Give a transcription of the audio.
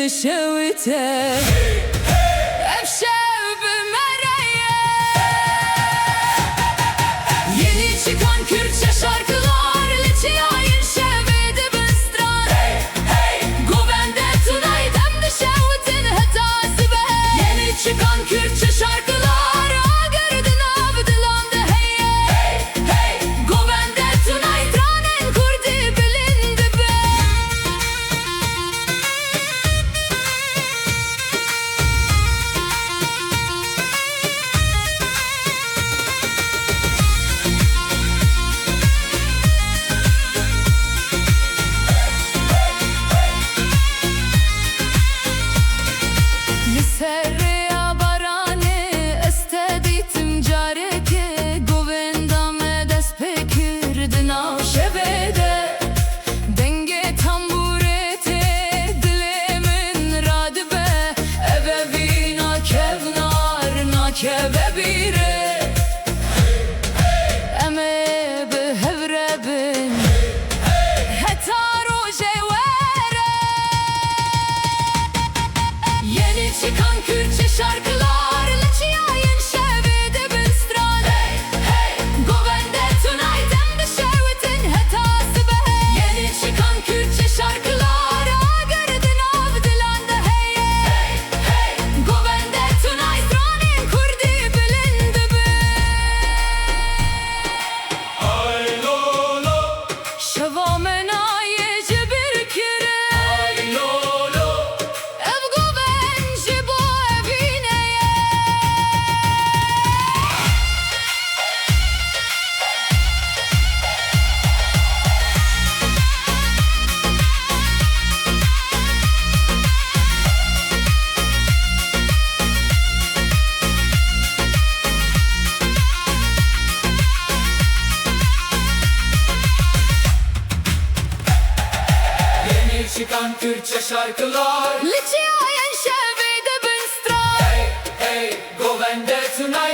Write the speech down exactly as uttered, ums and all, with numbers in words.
Şewite. Ev şev bi me re ye. Yeni çıkan Kürtçe şarkılar, li çiyayên şevê dibin stran. Govende tunay dem dişewitin heta sibe. Yeni çıkan Kürtçe şarkılar, agir di nav dilan de heye. Hey, hey, govende tunay stranên kurdî bilind dibe. Li ser rêya baranê ez te dîtim carekê, govenda me dest pê kir di nav şevê de. Dengê tambûrê tê dilê min radibe, ev evîna kevnar nakeve bîrê. Em ê bi hev re bin heta rojê were. Yeni çıkan Kürtçe şarkılar, li çiyayên şevê dibin stran. Hey, hey, govende tunay dem dişewitin heta sibe. Yeni çıkan Kürtçe şarkılar, agir di nav dilan de heye. Hey, hey, govende tunay stranên kurdî bilind dibe. Ay lo lo. Şeva me nayê ji bîr kirin. Ay lo lo. Ev govend ji bo evînê ye. Yeni çıkan Kürtçe şarkılar. Li çiyayên şevê dibin stran. Hey, hey, govende tunay.